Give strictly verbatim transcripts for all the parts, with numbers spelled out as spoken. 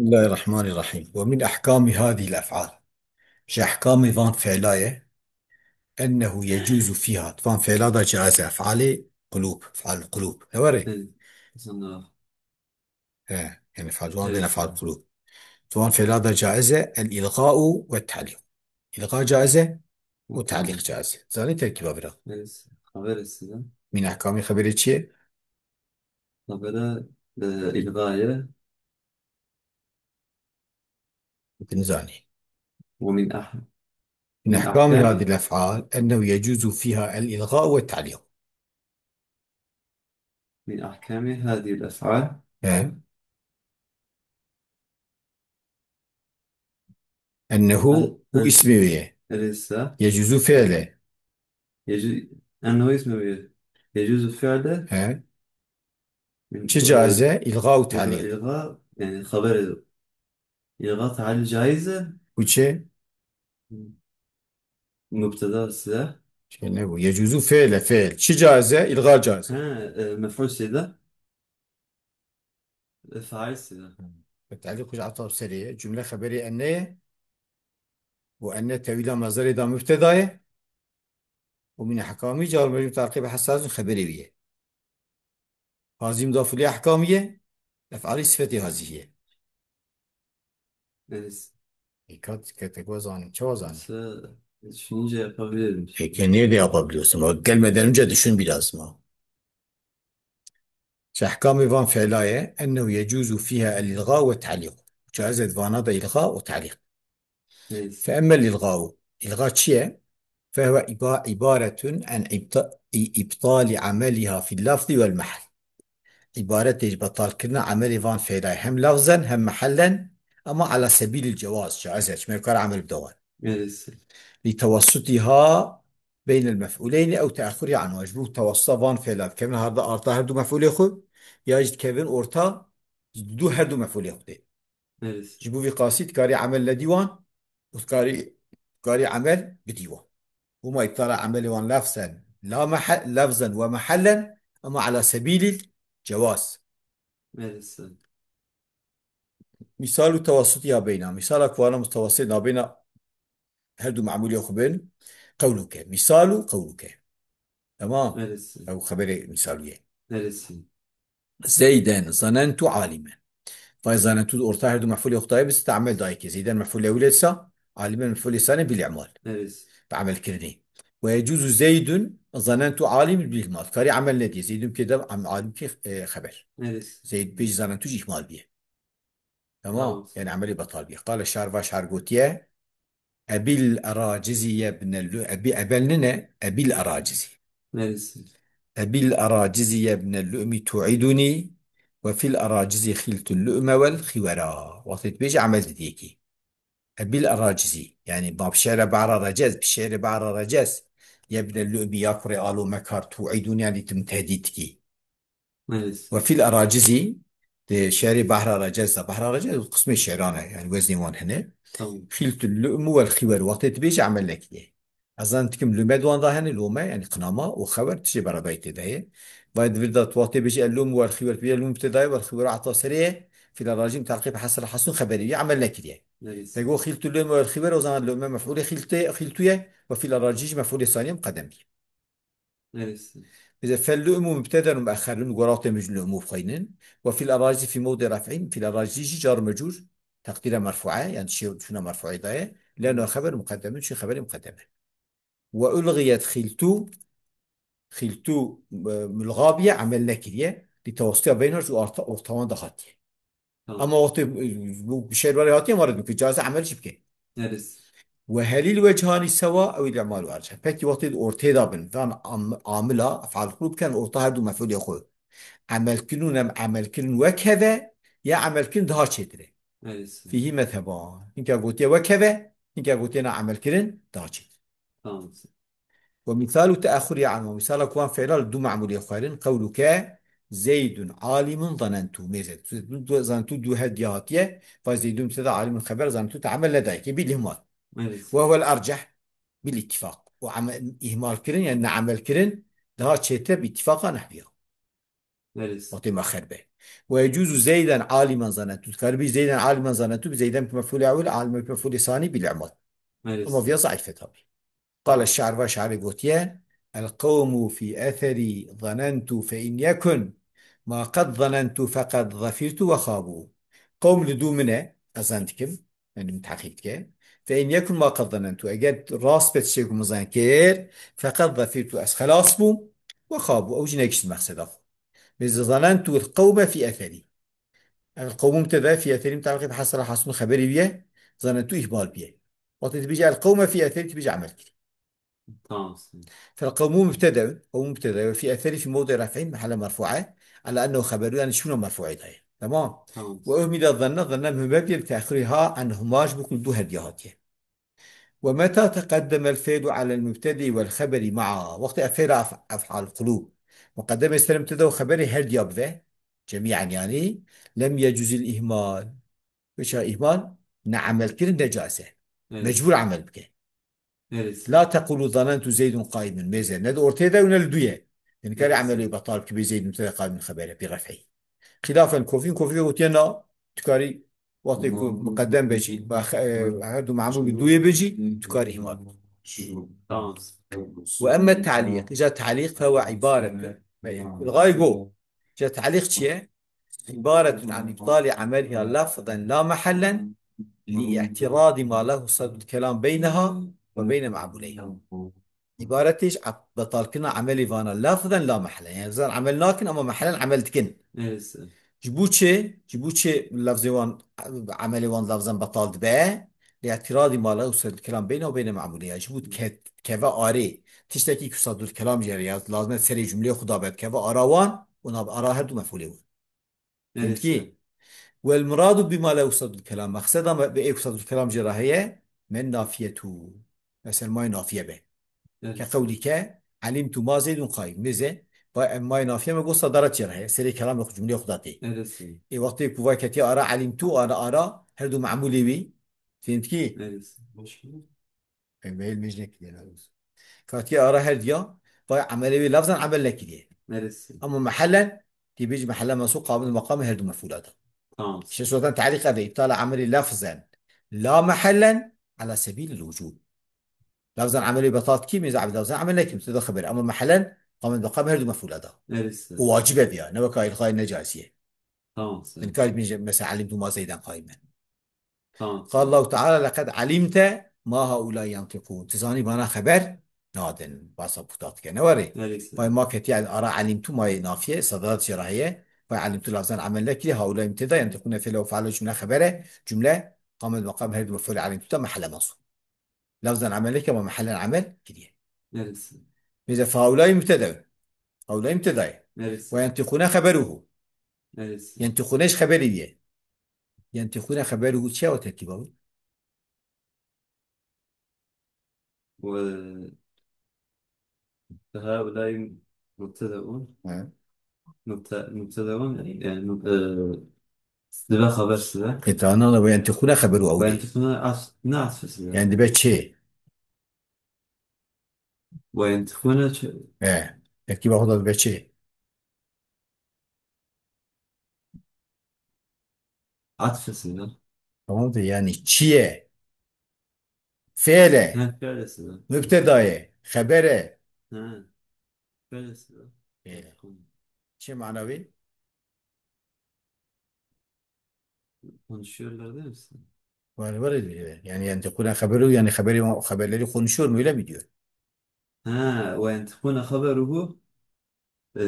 بسم الله الرحمن الرحيم. ومن أحكام هذه الأفعال. Ji ehkamê van fela ye. أنه يجوز فيها. Van fela da caiz e. Efalê qulûb. Efal qulûb. Ne were? He, yani efal wan Evet. Efal qulûb. Van fela da caiz e. El ilga'u ve ta'liq. İlga caiz e. Û ta'liq caiz e. Zanî terkîba vira. Evet. Xeberê size. Min ehkamê xeberê çi ye? Xebere, e, ilga ye. Din zanî. ومن أح- من أحكام هذه الأفعال أنه يجوز فيها الإلغاء والتعليق. من أحكام هذه الأفعال. He. أنه أن- û أن- ismê wê ye. Elisa. Yecuzu fi'le. Yecu-, أنه اسم ويا. يجوز فعله. He. من Çi caiz e? İlga û ta'liq. إلغاء، يعني خبر. إلغاء تعليل جائزة. Bu çi? مبتدا size. Şey ne bu? Yecuzu fi'le fi'l. Çi caiz e? İlga caiz e. Ha, e, mef'ul size. E, fail size. Ve ta'liq kuj ata serê ye. Cümle xeberê enne ye. Bu enne tevîla mezerê da mübteda ye. Û min ehkamî car mecbûr terkîb hesazin xeberê wî ye. Hazî mudafulî ehkamî ye. Ef'alî sifetê hazî ye. Deniz. Dikkat, dikkat et, zanim. Çawa zanim? Mesela düşününce yapabilirim. E, kendine de yapabiliyorsun. Bak, gelmeden önce düşün biraz mı? Ji ehkamê van fela ye, ennehu yecuzu fiha el-ilga ve ta'liq. Caiz e vana da ilga û ta'liq. Neyse. Fe emmel ilgau. İlga çi ye? Fehuve iba-, ibaretun an ibta-, i-, ibtali ameliha fil lafzi vel mahal. İbaret e ji betalkirina emelê van fela ye. Hem lafzen hem mahalen, ama ala sebilil cewaz, caiz e. Çimê kar emel bide wan. Neyse. Li tewassutiha beynel mef'uleyni ew teaxuriha anha. Ji bo tewassuta van fela dikevin arda, arda her du mef'ulê xwe, ya jî dikevin orta du her du mef'ulê xwe de. Neyse. Ji bo vî qasî dikarî emel nedî wan û dikarî, dikarî emel bidî wan. Hûma îbtala emelê wan lefzen, la mehe-, lefzen ve mehellen, ama ala sebîlil cewaz. Neyse. Mîsal û tewassut ya beyna. Mîsala ku wana mutewassit nabeyna her du memûlê xwe bin. Qewluke. Mîsal û qewluke. Tamam. Neyse. Ew xeberê mîsalî ye. Neyse. Zeyden zanentu alimen. Vay zanentu orta her du mef'ulê xwe dayê, bi sita emel dayê ke. Zeyden mef'ul ewil sa, alimen mef'ul sani bil imal. Evet. Bi emel kirinê. Ve yecuzu Zeydun zanentu alim bil ihmal. Karî emel nedî. Zeydun pê de am-, alim ki, e, xeber. Evet. Zeyd bêjî zanentu jî ihmal biye. Tamam. Tamam. Yani emeli betal biye. Qale şar va şar gotiye. Ebil Eracizi yebne Lu-, Ebi-, Ebel nine, Ebil Eracizi. Neresi? Ebil Eracizi yebne Lu'mi tu'iduni ve fil Eracizi xiltu Lu'me vel xiwera. Wextê tu bêjî emel didiyekî. Ebil Eracizi. Yani ma bi şe're behra recez, bi şe're behra recez. Yebne Lu'mi ya kurê alo mekar tu'iduni yani tim tehdît kî. Evet. Ve fil Eracizî, di şerê Behra Recez de, Behra Recez qismê şeran e, yani weznê wan hene. Tamam. Xîltul lu'mu wel xiwer, wextê tu bêjî emel nekiriye. Ez zanim dikim lume di wan da hene, lome, yani qinama û xewer tiştê beradayî tê de ye. Vay di vir de tu wextê bêjî el lu'mu wel xiwer, tu bêjî el lu'mu tê daye, wel xiwer ata serê ye, fil Eracizî terqîb hesel hasun xeberî ye, emel nekiriye. Evet. Te got xîltul lu'mu wel xiwer, o zaman lume mef'ulê xîlte-, xîltu ye, ve fil Eracizî mef'ulê saniye muqedem ye. Neresi? Bize fel lu'mu mübteden ve mu'ahherun, goratê mecnun lu'mu bixweynin. Ve fil arazi fi mevdi raf'in, fil arazi jî car mecur, teqdire merfu'e, yani şey, şuna merfu'e daye. Leno xeber muqeddemin, şu xeberi muqeddeme. Ve ulgiyet xiltu, xiltu, e, mulga biye, emel nekiriye. Li tewasitiya beynar ju orta, ortawan da hatiye. Tamam. Ama wextê, e, bu bi şer were hatiye, ma re dibike, caize emel jî bike. Neresi? Ve helil vechani sewa ew îl imal erceh. Peki wextê di ortê de bin, van am-, amila, efal xwe bikin, orta her du mef'ulê xwe. Emelkirin û nem emelkirin wek hev e, ya emelkirin daha çêtir e. Neresi? Fihi mezheban. Hinka gotiye wek hev e, hinka gotiye na emelkirin daha çêtir. Tamam. Ve misalu teahhuriha anhu. Misala ku wan fi'la li du memûlê xwerin. Qewluke Zeydun alimun zanentu. Mêze. Tu, tu, zanentu du her diya hatiye. Fa Zeydun mübteda alimun xeber zanentu te emel nedayê. Ke bil ihmal. Evet. Ve huvel erceh bil ittifak. O ame-, ihmal kirin, yani ne emel kirin, daha çêtir bi ittifaka nehviya. Belê. Wextê me xer be. Ve yecuzu Zeyden alimen zanentu. Dikarî bî Zeyden alimen zanentu, bi Zeyden bi mefûlê ewil, alimen bi mefûlê sanî bil i'mal. Belê. Ama viya zeîf e tabî. Qale şair, va şairê gotiye, "El qewmu fî etherî zanentu fe in yekun ma qed zanentu feqed zafirtu ve xabu." Qewm li dû min e, ez zan dikim, yani min tehqîq dike. "Fe in yekun ma qed zanentu." Eger rast be tiştê ku min zan kir, feqed zafirtu, ez xelas bûm, ve xabu, ew jî negişt mexseda xwe. Mêze zanentu el qewme fî etherî. Ev qewmû mubteda, fî etherî mutaleqî bi hasala hasilûn xeberê wî ye, zanentu îhmal bûye. Wextê tu bêjî el qewme fî etherî, tu bêjî emel kirî. Tamam. Fel qewmû mubteda, qewmû mubteda, ve fî etherî fî mewdî ref'î mehelle merfûe, ala ennehu xeberû, yani şûna merfûe daye. Tamam. Tamam. Ve uhmile zanne, zanne mühmel bûye li te'xirîha anhuma, ji bo ku li dû her diya hatiye. Ve meta teqeddemel fi'lu alel mubtedî vel xeberi ma'a. Wextê ev fi'la ef-, ef'al qulûb muqeddem e ser mubteda û xeberê her diya bive, cemî'en yani, lem yecuzil ihmal. Wisa ihmal, ne emelkirin ne caiz e. Evet. Mecbur emel bike. Evet. La tequlu zanentu Zeydun qaimun. Mêze ne di ortê de û ne li dû ye. Yani kare, evet, emelê betal ki bê Zeydun mubteda qaimun xebere, bi ref'î. Xilafen kofîn, kofî gotiye na, tu karî wextê ku muqeddem be jî, ba xe-, e, her du memûl bi dûyê be jî, tu karî îhmal bikî. Tamam. Ve emme ta'lîq, îca ta'lîq fe ve îbaret. Îlgayê go, îca ta'lîq çi ye? Îbaretun an îbtalî emeliha lafzen la mehellen li i'tiradî ma lehu sadul kelam beyneha ve beyne me'mûleyha. Îbaret e ji ap-, betalkirina emelê vana lafzen la mehelen. Yani lafzen emel nakin ama mehelen emel dikin. Evet. Ji bo çi? Ji bo çi lafzê wan, emelê wan lafzen betal dibe? Li i'tiradî ma lehu sadul kelam beyne û beyne me'mûleyha. Ji bo ke-, keve arê. Tiştekî ku sadul kelam jê re ya, lazim e serê cumleyê xwe de be, keve ara wan û nav ara her du mefûlê wan. Evet. Fehmtî? Wel muradu bima lehu sadul kelam. Mexseda me bi ê ku sadul kelam jê re heye, men nafiyetu. Mesela may nafiye be. Evet. Ke qewlîke, alimtu ma Zeydun qaim. Mêze, va em may nafiye me got sadaret jê re heye. Serê kelamê xwe, cumleyê xwe de tê. Evet. Ê wextê ku va ketiye ara alimtu, ara, ara, her du memûlê wî. Fehmtî? Evet. Em vê mêj nekiriye, ne olsun. Katiye ara her diya, vay emelê wê lafzen emel nekiriye. Neresi? Ama mehellen, tê bêjî mehellen mensûb, qamil meqamê her du mefûla da. Tamam. İşte zaten ta'lîq ev e, îbtala emelî lafzen la mehellen ala sebîlil wucûb. Lafzen emelê betal dikî, mêze ev lafzen emel nekî, mubteda xeber. Ama mehellen qamil meqamê her du mefûla da. Neresi? Û wacib e viya, ne weka îlgayê ne caizî ye. Tamam. Sen kar bêjî mesela alimtu ma Zeyden qaimen. Tamam. Qal Allahu Teala, "Leqed alimte ma haulâ yantikûn." Tu zanî bana xeber nadin. Basa puta dike. Ne warê? Neresi? Vay ma ketiye ara alimtu ma yê nafiye, sadarat jê re heye. Vay alimtu lafzen emel nekiriye, haulâ mubteda, yantikûne fi'l û fe'l cumle xebere, cumle, qamil meqam her du mef'ul alimtu da mehelle mensûb. Lafzen emel nekiriye ama mehellen emel kiriye. Neresi? Mêze fe haulâ mubteda. Haulâ mubteda ye. Neresi? Ve yantikûne xeberuhu. Neresi? Yantikûne ji xeberê ye. Yantikûne xeberuhu çi ye o tertîba wî? Ve haulâ mubtedaun. He. Mubte-, mubtedaun yani, e, dibe xeber sibe. Qetana ve yantikûne xeberu ew. Ve yantikûne as-, ne asfı sibe. Yani dibe çi? Ve yantikûne çi? He. Tertîba xwe de dibe çi? Atf sesini. Tamam da yani çi ye? Fiil e. Ha, fiil sesini. Mübteda ye. Xeber e. Ha. Fiil sesini. E. Çi mana wî? Konuşuyorlar değil misin? Var, var öyle. Yani, yani yantikûne xeberu, yani haberi, haberleri konuşuyor mu, öyle mi diyor? Ha, ve yantikûne xeberuhu, e,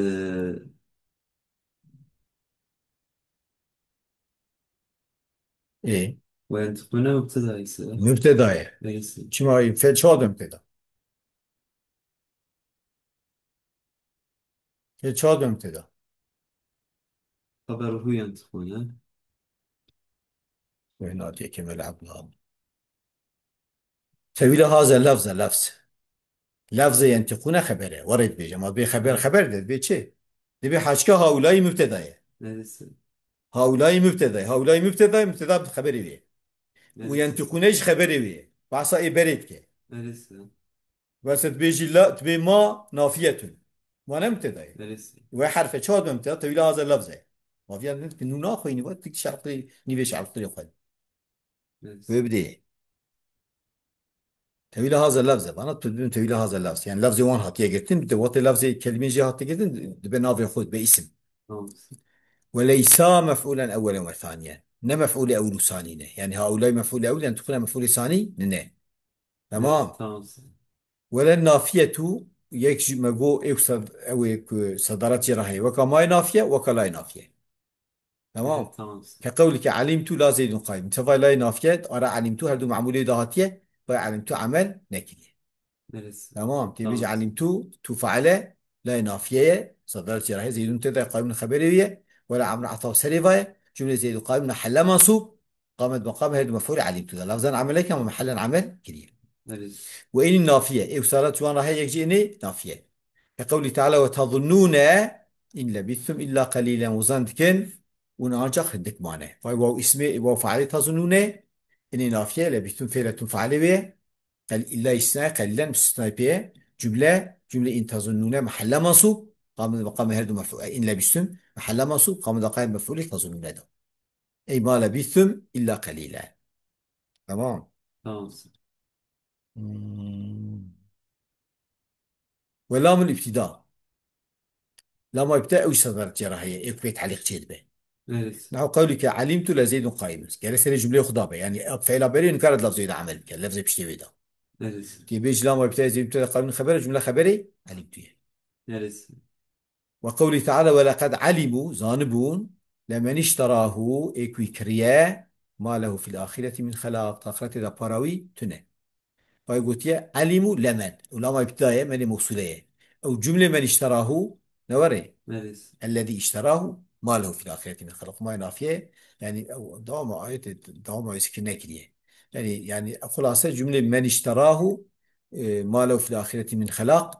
E. Ve yantikûne mübteda ise. Mübteda ye. Neyse. Çima, fe çawa de mübteda? Fe çawa de mübteda? Xeberuhu yantikûne. Ve natiye kemel abla. Tevîla haze lafze lafz. Lafze yentikûne xebere. Were dibêje. Ma dibê xeber, xeber de dibê çi? Dibê haçka haulay mübteda ye. Neresi? Haulay mübteda ye. Haulay mübteda ye, mübteda bi xeberê wê. Û neresi? Yentikûne ji xeberê wê. Bahsa ê berê dike. Neresi? Wese dibêjî la, dibê ma nafiyetun. Wana mübteda ye. Neresi? Ve harfe çawa dibe mübteda? Tevîla haza lafze. Mafiya ne ki nûna xwînî ve, tik şartı nîvê şartı xwîn. Neresi? Ve bidê. Tevîla haza lafze. Bana tu dibin tevîla haza lafze. Yani lafze wan hatiye girtin, bir de wate lafze kelime jî hatiye girtin, dibe navê xwe, dibe isim. Tamam. Ve leysa mef'ulen ewwelen ve saniyen. Ne mef'ulê ewwel û sanî ne. Yani haulay mef'ulê ewwel, yani tukuna mef'ulê sanî ne ne. Tamam. Tamam. Wele nafiyetu, yek jî me got, ew sad-, ew ê ku sadaret jê re heye. Weka may nafiye, weka lay nafiye. Tamam. Tamam. Ke qewlike alimtu la Zeydun qaim. Tevay lay nafiye, ara alimtu her du mamulê da hatiye, bay alimtu amel nekiriye. Neresi? Tamam. Tê bêje Tamam. alimtu, tu faale, lay nafiye ye, sadaret jê re heye, Zeydun tê de qaimun xeberê ye, wele amr atav serê vaye, cümle Zeydun qaimun helle mansub, Qamet meqam her du mef'ulê alimtu da. Lafzan amel neke ama mehellen amel kiriye. Neresi? Ve inî nafiye. Ê wisa ra çiwan ra heye yek jî inî nafiye. Ke qewlî Teala ve tazunnûne in lebîstum illa qelîlen. Wizan dikin, ûn ancak hindik mane. Vay waw ismê, waw failê tazunnûne, inî nafiye, lebîstum fêletun failê wê. Qel-, illa istisnayê, qelîlen istisnayê pê ye. Cümle, cümle in tazunnûne mehelle mansub. Qamet meqam her du mef'ul, in lebîstum mehelle mansub. Qamet meqam mef'ulê tazunnûne da. Ey ma lebîstum illa qelîlen. Tamam. Tamam. Hmm. Ve lamul îbtida. Lama îbtida ew sadaret jê re heye, ê ku pê telîq çêdibe. Evet. Nahu qewlike alimtu le Zeydun qaimun. Gere serê cumleyê xwe da be. Yani ew fiila berê nikare di lafzê de amel bike, lafzê piştê wê de. Evet. Tê bêjî lama îbtida Zeydun te de qaimun xebere, cumle xeberê alimtu ye. Evet. Ve qewlî Teala, "Ve leqed alimû", zanibûn, "lemen işterahû", ê ku wî kiriye, "ma lehu fil ahireti min xelaq", di axiretê de para wî tune. Vay gotiye, "alimû lemen", û lama îbtida ye, menê mewsûle ye. Ew cumlê "men işterahû" ne were? Neresi? "Ellezî işterahû ma lehu fil ahireti min xelaq". Ma nafiye, yani ew dewama ayetê, dewama zikir nekiriye. Yani, yani xulase cumlê "men işterahû", e, "ma lehu fil ahireti min xelaq".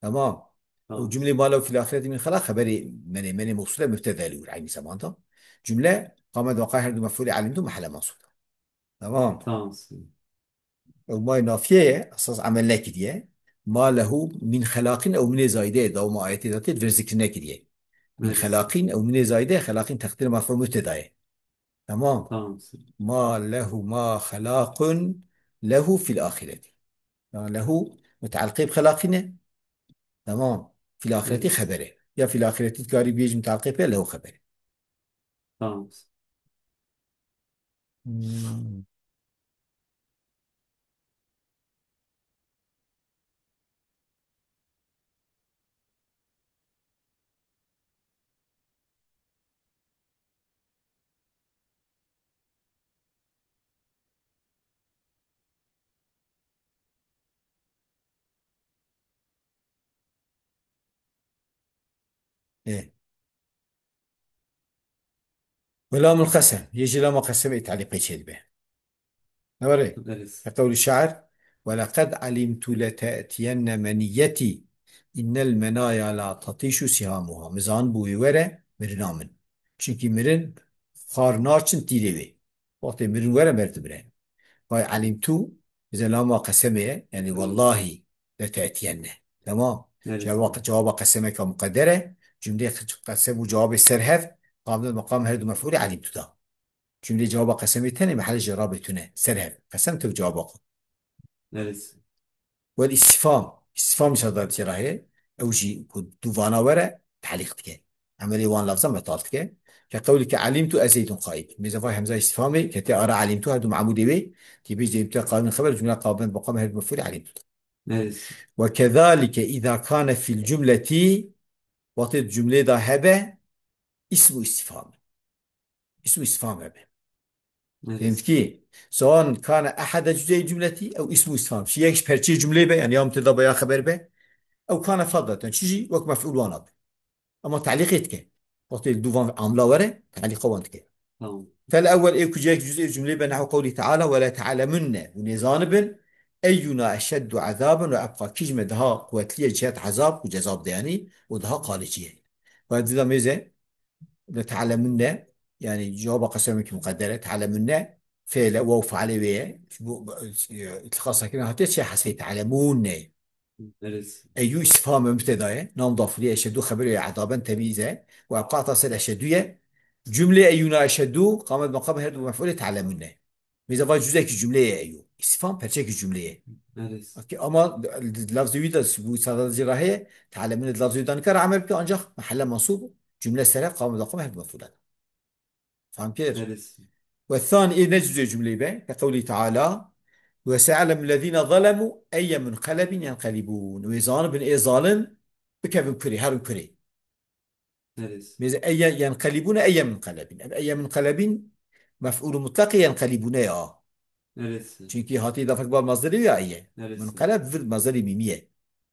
Tamam. Tamam. Ew cumlê "ma lehu fil ahireti min xelaq" xeberê menê, menê mewsûle mübteda lûr aynı zamanda. Cumle qamet weqay her du mef'ulê alimtu mehelle mansûb. Tamam. Tamam. Ew may nafiye ye, esas amel nekiriye. "Ma lehu min xelaqin", ew minê zayde ye, dawama ayetê de tê, vir zikir nekiriye. "Min Evet. xelaqin", ew minê zayde ye, xelaqin teqdîr merfu mübteda ye. Tamam. Tamam. "Ma lehu ma xelaqun lehu fil ahireti". Yani lehu mutealliqê bi xelaqî ne. Tamam. Fil ahireti Evet. xebere. Ya fil ahireti dikarî bêjî mutealliqê bi lehu xebere. Tamam. Hmm. Ê. Ve lamul qesem. Yê jî lama qesemê telîqê çêdibe. Ne were? Evet. Ke qewlî şair, "Ve leqed alimtu lete'tiyenne meniyyetî, innel menaya la tatîşu sihamuha." Min zanibû wê were mirina min. Çimkî mirin xwar naçin tîrê wê. Wextê mirin were, mer dimire. Vay alimtu, bize lama qesemê ye, yani wellahî lete'tiyenne. Tamam. Evet. Cevaba, cevaba qesemeka muqedder e. Cumleyê qesem û cevabê ser hev, qamet meqam her du mef'ulê alimtu da. Cumleyê cevaba qesemê tenê mehellê îrabê tune. Ser hev. Qesem tev cevaba xwe. Neresi? Wel îstîfam. Îstîfam jî sadaret jê re heye. Ew jî ku du vana were, telîq dike. Emelê wan lafzan betal dike. Ke qewlî ke alimtu ez Zeydun qaîm. Mêze vay hemza îstîfamê, ke tê ara alimtu her du mamûdê wê. Tê bêjî Zeydun te qaîmun xeber, cumle qamet meqam her du mef'ulê alimtu da. Neresi? Ve kezalike îza kane fil cumleti, wextê di cumleyê de hebe, îsmu îstîfam. Îsmu îstîfam hebe. Evet. Fehmtikî? Sawan kane ehede cüzey cumleti, ew îsmu îstîfam. Şi yek ji perçeyê cumleyê be, yani ya mübteda be ya xeber be. Ew kane fadleten. Çi jî wek mef'ul wan be. Ama telîqê dike. Wextê li dû van amla were, telîqa wan dike. Tamam. Fel ewwel ê ku cihek cüzê cumleyê be nehu qewlî teala, "Ve le te'lemunne." Hûn ê zanibin, "eyyuna eşeddu ezaben ve ebqa." Kî ji me daha quwetli ye cihet ezab û cezab de, yani, û daha qalicî ye. Ve dida mêze, "Le te'lemunne", yani cevaba qesemekî muqedder e, "te'lemunne", fiile, waw fiilê wê ye. Ji bo, e, îtliqa sakin hatiye çi hesey "te'lemunne". Eyû îstîfham e, mübteda ye. Nam dafirî eşhedû xeberê ye, edaben temyîz e. Û ev qata ser eşhedû ye. Cumlê eyûna eşhedû qamet meqam her du mef'ulê te'lemûn e. Mêze va cüzekî cumleyê eyû. Îstîfham perçekî cumleyê. Okey, ama lafzê wî de bu sadece rahiye, te'lemûn e lafzê wî de nikare emel bike, ancak mehelle mansûb, cumle sere qamet meqam her du mef'ulê. Fam kir. Ve thani, ê ne cüzê cumleyê be, ke qewlî teala, ve se'lemû lezîne zalemû eyye munqelebîn yenqelibûn. Wê zanibin ê zalim bikevin kurê, herin kurê. Mêze eyye yenqelibûne, eyye munqelebîn. Ev eyye munqelebîn mef'ûlû mutlaqê yenqelibûne ya. Çünkü hatî îdafek ba mazderê ya eyye. Munqeleb vir mazderê mîmî ye.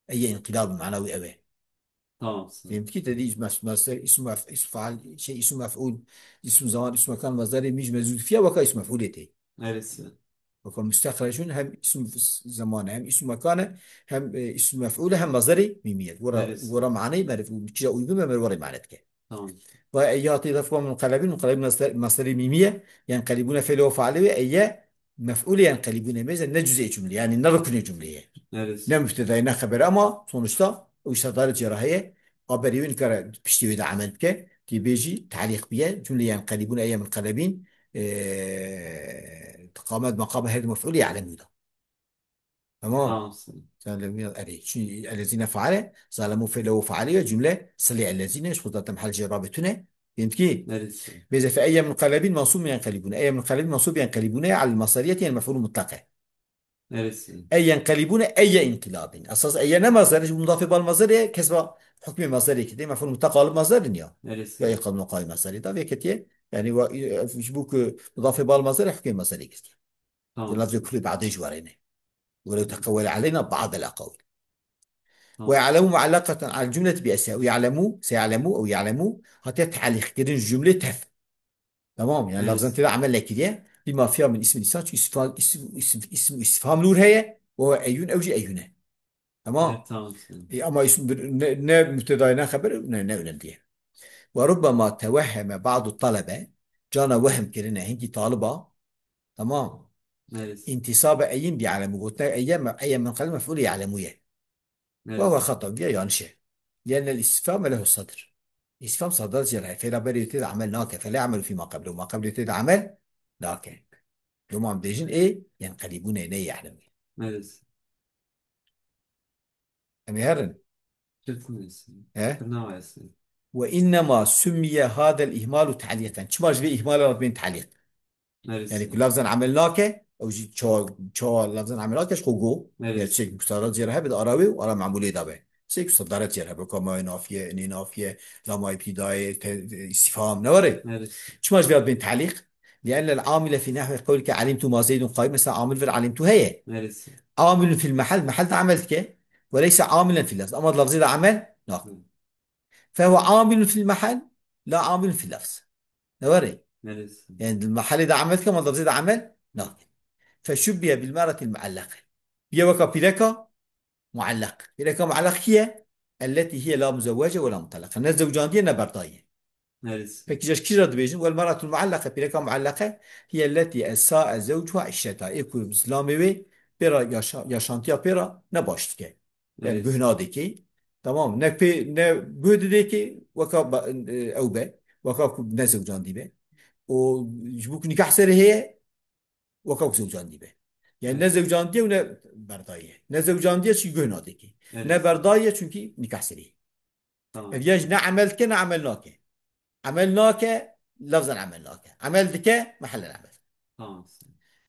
Eyye înqilab mana wî ew e. Tamam. Fehmtî te dî mes-, mesder ism mef-, ism faal, şey, ism mef'ul, ism zaman, ism mekan, mazderê mîj mezûd fiya weka ism mef'ulê tê. Weka mustexrecun hem ism zaman hem ism mekan e, hem, e, ism mef'ul e, hem mazderê mîmî ye. Wera, wera maneyê merif, kîja uygun be, merif wera mane dike. Tamam. Ve eyya tê lafz wa munqelebîn, munqelebîn masder-, masderê mîmî ye. Yenqelibûne fiil û faali wê, eyye mef'ulê yenqelibûne mêze ne cüzê cumlê, yani ne ruknê cumlê ye. Ne mübtedayê, ne xeberê ama sonuçta o îşte daret jê re heye. A berê wê nikare piştî wê de emel bike. Tê bêjî talîq biye. Cumlê yenqelibûne eyye munqelebîn, e, qamet meqama her du mef'ulê ye'lemû de. Tamam. Tamam. Sen de biraz erê. Çünkü ellezîne faale, zalemû fiil û faali ve cümle silê ellezîne, ji xwe zaten hal jê rabê tune. Fehmtî? Mêze fe eyye munqelebîn mansûb yenqelibûne. Eyye munqelebîn mansûb yenqelibûne, al masderiyeti yani mef'ûl mutlaq e. Eyye yenqelibûne, eyye înqilabîn. Esas eyye ne mazder, ji mudafê bal mazder ye, kes va hukmê mazder ye ki, de mef'ûl mutlaq alib mazder din ya. Ya yenqelibûne qal mazder ye. Da vê ketiye, yani wa, e, ji bo ku mudafê bal mazder ye, hukmê mazder ye kestiye. Tamam. Lafzê kulî badê ji warê ne. Welew teqewwele aleyna ba'del aqawil. Tamam. Ve ya'lemû muallaqeten al cumleti bi esya. Ve ya'lemû, se ya'lemû, ew ya'lemû, hatiye talîq kirin ji cumlê tev. Tamam, yani lafzan tê de emel nekiriye. Lima fiha min ismin insan, çünkü isfa-, isim, isim, isim istifham nur heye. Ve eyûn, ew jî eyûn e. Tamam. Evet, tamam. E, ama isim bir, ne, ne mübtedayê ne xeber, ne, ne önemli diye. Ve rubbema tevehheme ba'du talebe, cana wehm kirine hinkî taliba, tamam. İntisabe eyyin bi ya'lemû, gotine eyye me-, eyye min qal mef'ulê ya'lemû ye. Ve huve xata, viya yanlış e. Li'ennel istifhame lehu sadr. Îstifham sadar jê re, fêla berê tê de emel nake, fela ya'melu fîma qeblehu, ma qeblê tê de emel nake. Doma em bêjin ê yenqelibûne ne ya'lemû. Em ê herin. He? Ve innema summiye hadel ihmalu ta'lîqen. Çima ji vê ihmalê re dibên ta'lîq? Yani ku lafzan emel nake, ew jî çawa, çawa lafzan emel nake, ji xwe go. Yani tiştek mustara jê re hebe, di ara wê û ara memûlê de be. Tiştek ku sedaret jê re hebe, ka ma nafiye, nê nafiye, la ma îbtidayê, te-, îstifham, ne were? Çima ji vê re dibên ta'lîq? Li'ennel amile fî nehwi qewlike alimtu ma Zeydun qayim, mesela amil vir alimtu heye. Amilun fil mehel, mehel de emel dike. Ve leyse amilen fil lafz. Ama di lafzê de emel nake. Fehuve amilun fil mehel, la amilun fil lafz. Ne were? Yani di mehelê de emel dike, ama di lafzê de emel nake. Feşubbihe bil mer'etil muallake. Biye weka pîreka muallak. Pîreka muallak kî ye? Elletî hiye la muzewwece ve la mutellaka. Ne zewcandiye ne berdaye. Peki ji kî re dibêjin? Wel mer'atul muallaka, pîreka muallaka, hiye letî esa'e zewcuha işreta. Ê ku zilamê wê pê re yaşa-, yaşantiya pê re ne baş dike. Yani guh nadikê. Tamam. Ne pê, ne guh didekê weka ba-, e, ew be. Weka ku ne zewcandî be. O ji bo ku nikah serê heye, weka ku zewcandî be. Yani ne zewcandiye û ne berdaye. Ne zewcandiye çünkü guh nadikê. Ne berdaye çünkü nikah serê. Ev ya jî ne emel dike, ne emel nake. Emel nake, lafzan emel nake. Emel dike, mehellen emel.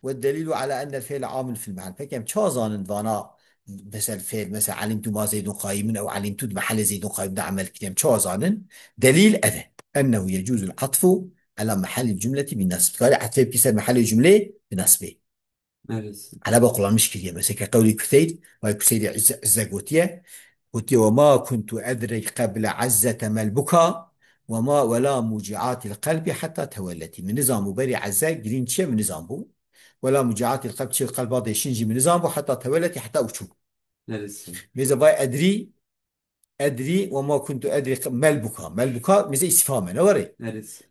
Ve delîlu ala ennel fi'le amil fil mehel. Peki em çawa zanin vana, mesela fi'l, mesela alimtu ma Zeydun qayimun ew alimtu di mehelê Zeydun qayim de emel kiriye. Em çawa zanin? Delîl ev e. Ennehu yecuzul atfu ala mehellil cumleti bin nasb. Dikarî etfê bikî ser mehelê cumlê bi nasbê. Eleba kullanmış kiriye. Mesela ke qewlê Kuseyd, vay Kuseydê İzze, İzze gotiye. Gotiye, "Ve ma kuntu edri qeble Izzete mel buka, ve ma, ve la muciatil kalbi hatta tewelleti." Min nizam bû berî Izze girîn çiye min nizam bû. Ve la muciatil kalb çiye qelba deşin jî min nizam bû hatta tewelleti heta uçû. Mêze vay edrî, edrî ve ma kuntu edrî qe-, mel buka. Mel buka mêze îstifham e, ne were?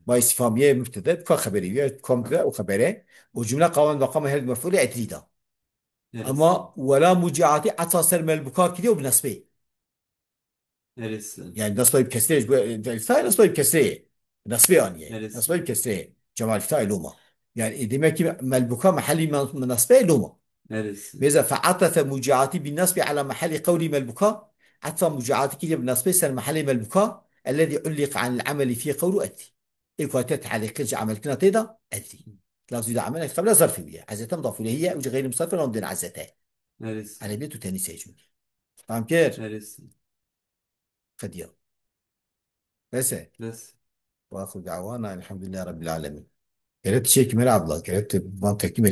Ma îstifham ye mübtede, buka xeberî ye, buka mübtede û xebere. O cümle qamen ve qame her mef'ulê edrî da. Ama wela muciati etfa ser melbuka kiriye û bi nesbê. Yani nasbayî bi kesrê, bu, e, fay nasbayî bi kesrê. Nasbê aniye. Nasbayî bi kesrê. Cemal fitayê loma. Yani, e, demek ki melbuka mehelî men-, nasbê loma. Mêza fe'atefe muciati bi nasbi ala mehelî qewlî melbuka. Etfa muciati kiriye bi nasbê ser mehelê melbuka. Ellezî ulliq anil ameli fî qewlu etî. Ê ku hatiye te'lîqkir ji emelkirina tê de etî. Lazî de emelek qebla zerfê wî ye. Ezete mudaf ileyhî ye û ji xeyrî musafir wan dên ezete. Erebiyet û tenîsê çûn. Fam kir? Qediya. Bes e. Bes. Wa axir da'wana elhamdülillah rabbil alemin. Geret çêkî me re abla. Geret van tekî me